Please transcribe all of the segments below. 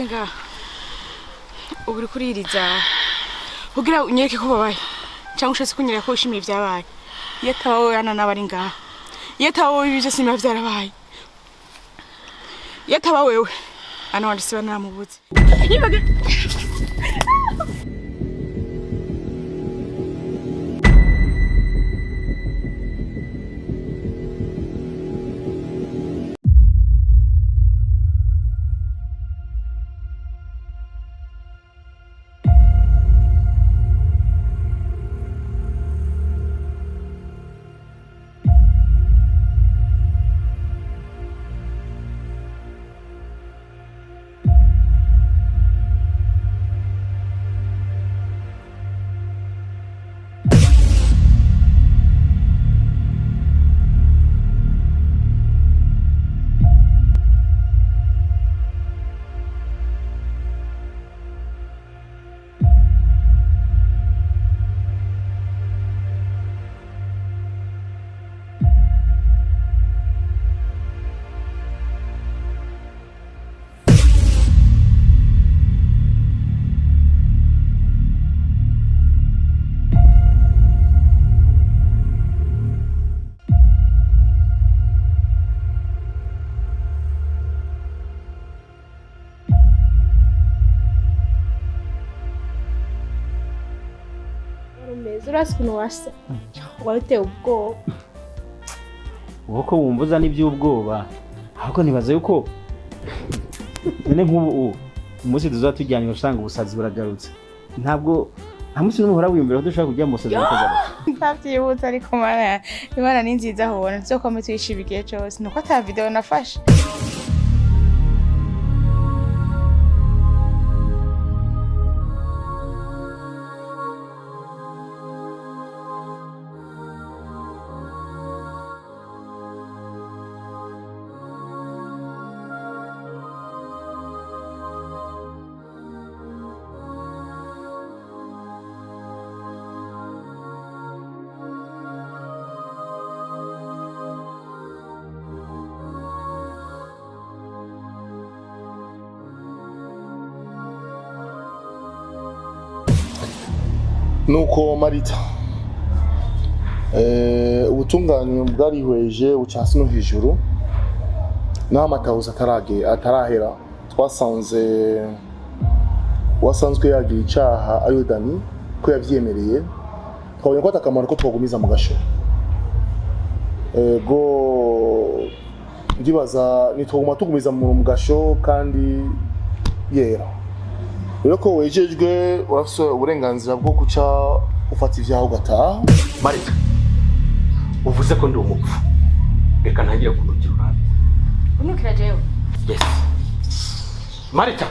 Ngaha ubu uriko uririza kugira unyereke ko ubabaye, cyangwa ushatse kunyereka ko wishimiye ibyabaye. Iyo ataba wowe, Ana n'aba ari ngaha. Iyo ataba wowe, ibi byose niba byarabaye. Iyo ataba wewe, Ana wanje siba namubuze. Umeze urazi ukuntu wasa, wari uteye ubwoba. Wowe ko wumva uzana iby'ubwoba, ahubwo nibaza yuko none nk'ubu umunsi tuzaba tujyanye usanga ubusazi buragarutse. Ntabwo nta munsi n'umwe uhora wiyumvira ko dushobora kujya mu busazi bukagarutse. Ndabyibutse, ariko Mana, Imana ni nziza, ahubona tuzokome tuyishima igihe cyose, nuko ata video nafashe. Nuko Marita, ubutungane bwarihweje buca hasi no hejuru, naho amatahuza atarahera. Twasanze uwasanzwe yagira icaha ariwe Dani, ko yavyemereye. Twabonye ko atakamaro ko twagumiza mu gasho. Ego, ndibaza nitwaguma tugumiza mu gasho kandi yera. Rero ko wejejwe, urafise uburenganzira bwo guca ufata ivyawe ugataha. Marita, uvuze ko ndi umupfu, reka ntangire kunukira urabe. Unukira jewe? Yes, Marita.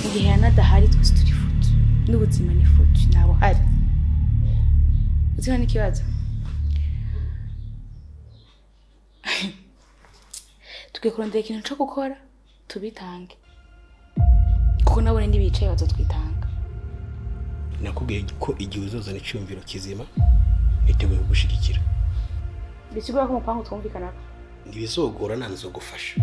Mu gihe Ana adahari, twese turi foutus, n'ubuzima ni foutu, ntawe uhari. Uzina n'ikibazo, tugiye kurondera ikintu co gukora tubitange, kuko nabone ntibicaye, bazotwitanga. Nakubwiye ko igihe uzozana icyumviro kizima, niteguye kugushigikira. Bisigura ko umupangu twumvikanako. Ntibizogorana, nzogufasha.